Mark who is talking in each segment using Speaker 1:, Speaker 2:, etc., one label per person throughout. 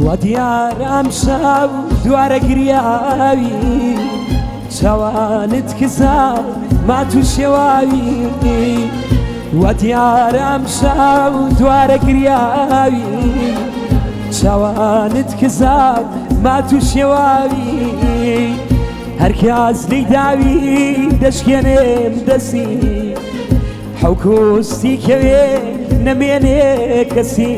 Speaker 1: وا دیارە ئەمشەو دوارە گریاوی، چاوانت کزا مات و شێواوی. وا دیارە ئەمشەو دوارە گریاوی، چاوانت کزا مات و شێواوی. هەرکاس لێی داوی دەشکێنێم دەستی، حەوکۆستی کەوێ نەمێنێ کەسی.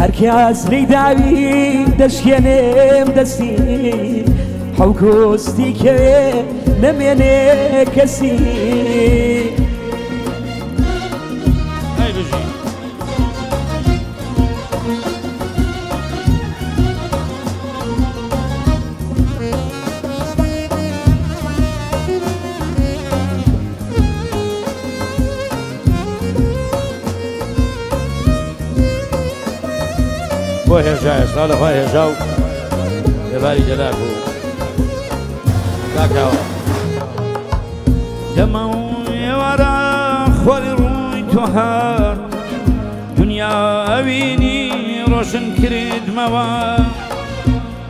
Speaker 1: هەرکاس لێی داوی دەشکێنێم دەستی، حەوکۆستی کەوێ نەمێنێ کەسی.
Speaker 2: ئەی بژی. بۆ هێژایە سڵاو لە خوای هێژا و لەباری جەلاک و کاکاوە. دەمە و ئێوارە خۆری ڕووی تۆ هات، دنیا ئەوینی ڕۆشن کردمەوە.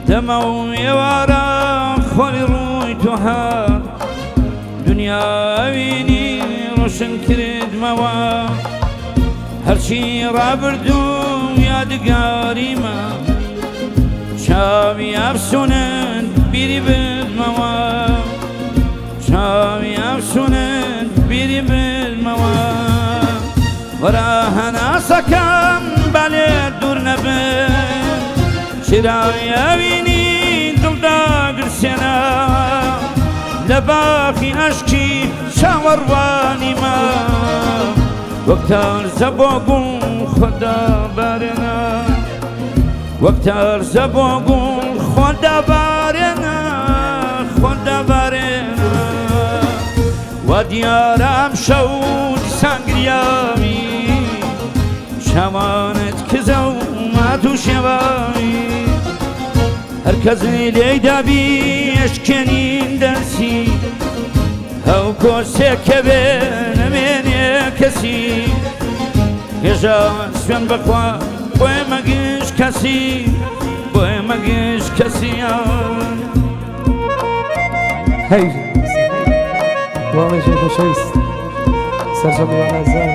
Speaker 2: دەمە و ئێوارە خۆری ڕووی تۆ هات، دنیا ئەوینی ڕۆشن کردمەوە. هەرچی ڕابردوو یادگاریمە، چاوی ئەفسونت بیری بردمەوە، چاوی ئەفسونت بیری بردمەوە. وەرە هەناسەکەم با لێت دوور نەبم، چرای ئەوینی دڵداگرسێنە، لە باخی ئەشکی چاوەڕوانیمە، وەک تارزە بۆ گوڵ خۆدا بارێنە، وەک تارزە بۆ گوڵ خۆدا بارێنە، خۆدا بارێنە. وا دیارە ئەمشەو دیسان گریاوی، چاوانت کزە و مات و شێواوی. هەر کەس لێی دابی ئەشکێنین دەرسی، ئەو کۆسێکە بێ نەمێنێ کەسی. هێژا سوێن بەخوا بۆ ئێمە گشت کەسی، بۆ ئێمە گشت کەسیان.
Speaker 1: هەی وڵێکی خۆشەویست سەرجەم میوانازان.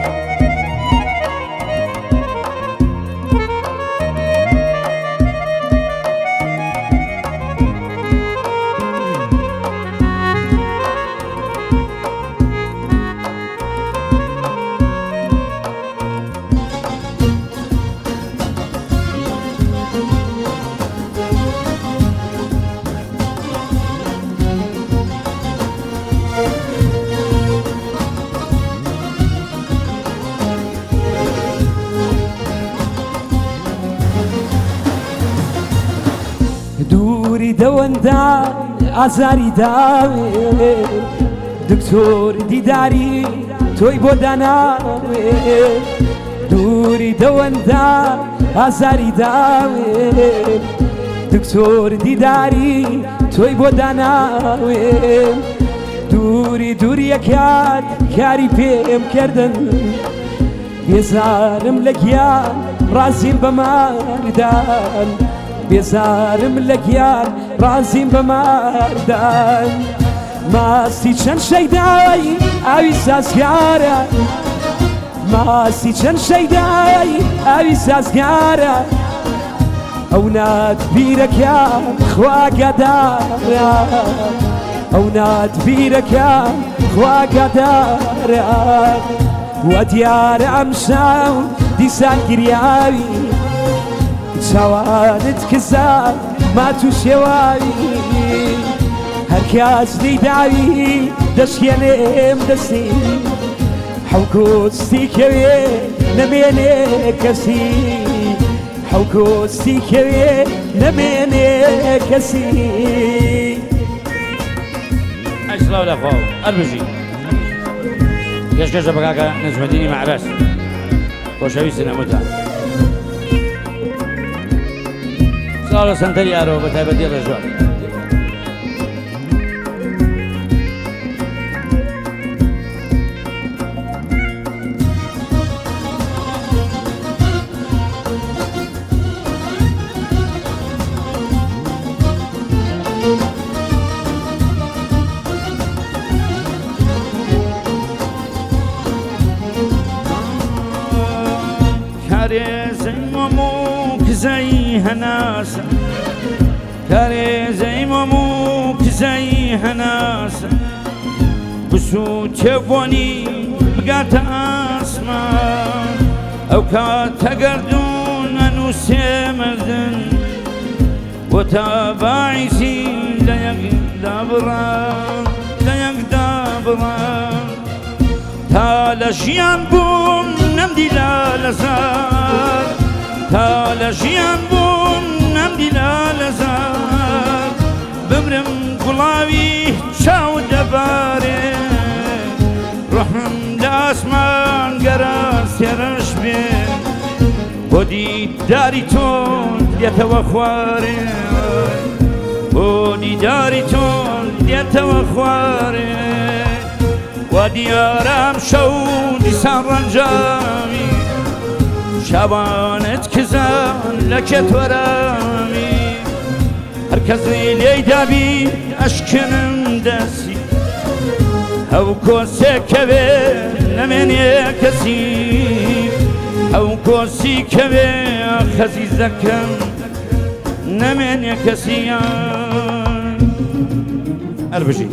Speaker 1: دووری دەوەندا ئازاری داوێ، دکتۆر دیداری تۆی بۆ داناوێ. دووری دەوەندا ئازاری داوێ، دکتۆر دیداری تۆی بۆ داناوێ. دووری دووریەکات کاری پێم کردن، بێزارم لە گیان ڕازیم بە ماردان، بێزارم لە گیان ڕازیم بە ماردان. ماسی چەند شەیدای ئاوی سازگارە، ماسی چەند شەیدای ئاوی سازگارە، ئەو نات بیرەکە خوا گەدارە، ئەو نات بیرەکە خوا گەدارە. وا دیارە ئەمشەو دیسان گریاوی، چاوانت کزا مات و شێواوی. هەرکاس لێی داوی دەشکێنێم دەستی، حەوکۆستی کەوێ نەمێنێ کەسی، حەوکۆستی کەوێ نەمێنێ کەسی.
Speaker 2: ئەی سڵاو لە خوا و هەر بژی. پێشکەشە بە کاکە نەجمەدینی مەعرەز خۆشەویستن هەمووتان. سڵاو لە سەنتەری ئارۆ بە تایبەتی ڕێژوان.
Speaker 1: کارێزەی مۆم و کزەی هەناسە، کارێزەی مۆم و کزەی هەناسە، بسووتێ بۆنی بگاتە ئاسمان، ئەو کاتە گەردوون ئەنووسێ مردن بۆ تا باعیسی لە یەک دابڕان، لە یەک دابڕان. تا لە ژیان بووم نەمدی لالەزار، تا لە ژیان بووم نەمدی لالەزار، بمرم گوڵاوی چاوت دەبارێ، ڕۆحم لە ئاسمان گەرا سێرەش بێ، بۆ دیداری تۆ دێتەوە خوارێ، بۆ دیداری تۆ دێتەوە خوارێ. وا دیارم شەو دیسان ڕەنجاوی، شەوانت کزان لە کێ تۆراوی، هەر کەس لێی دابی ئەشکنم دەستی، ئەو کۆسێ کەوێ نەمێنێ کەسی، ئەو کۆسی کەوێ خەزیزەکەم نەمێنێ کەسیان.
Speaker 2: هەر بژی.